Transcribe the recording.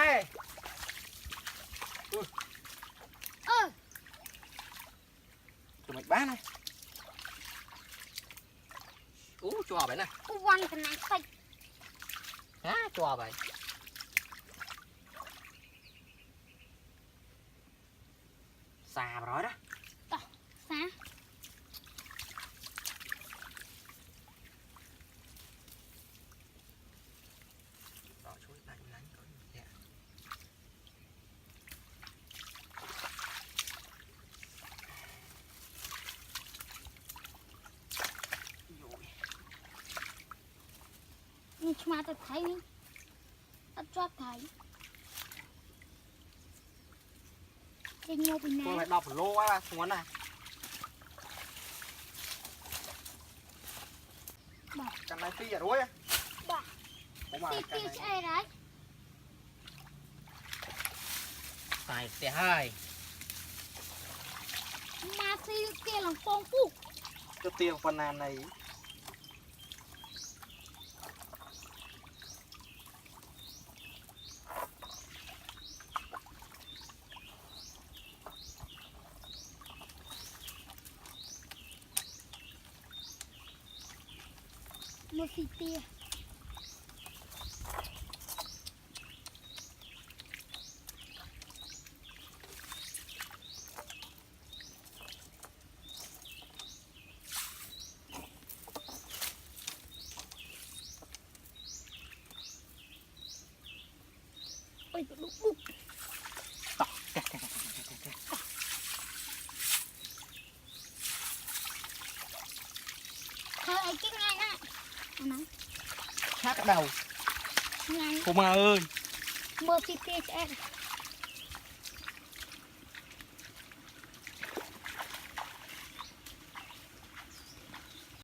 Ê. Ui. Ơ. Tụi mày bán này. Ú, chua vậy nè. Ú, quăng cái này thôi. Hả, chua vậy. Xa vào đó đó. Tao, xa. Đó, xuống đây lánh có gì vậy? Nws tsis mas tau thaiv, tau tso thaiv. Ces nyuag pis Tua nas. Mày đọc lố quá xuống này. Bả. Cắn này phi à đuối. Bả. Ủa mà Phi cắn phi này. Sê đấy. Tài tiệt hai. Mà phi kia lòng phong phú. Cái tiêu phần nàn này. Muaj xi tiag. Ôi, tôi đúc đúc. Thôi, ấy cái ngay đó. Ăn nó. Sát đầu. Ngay. Cô ma ơi. Mưa phi phi cho em.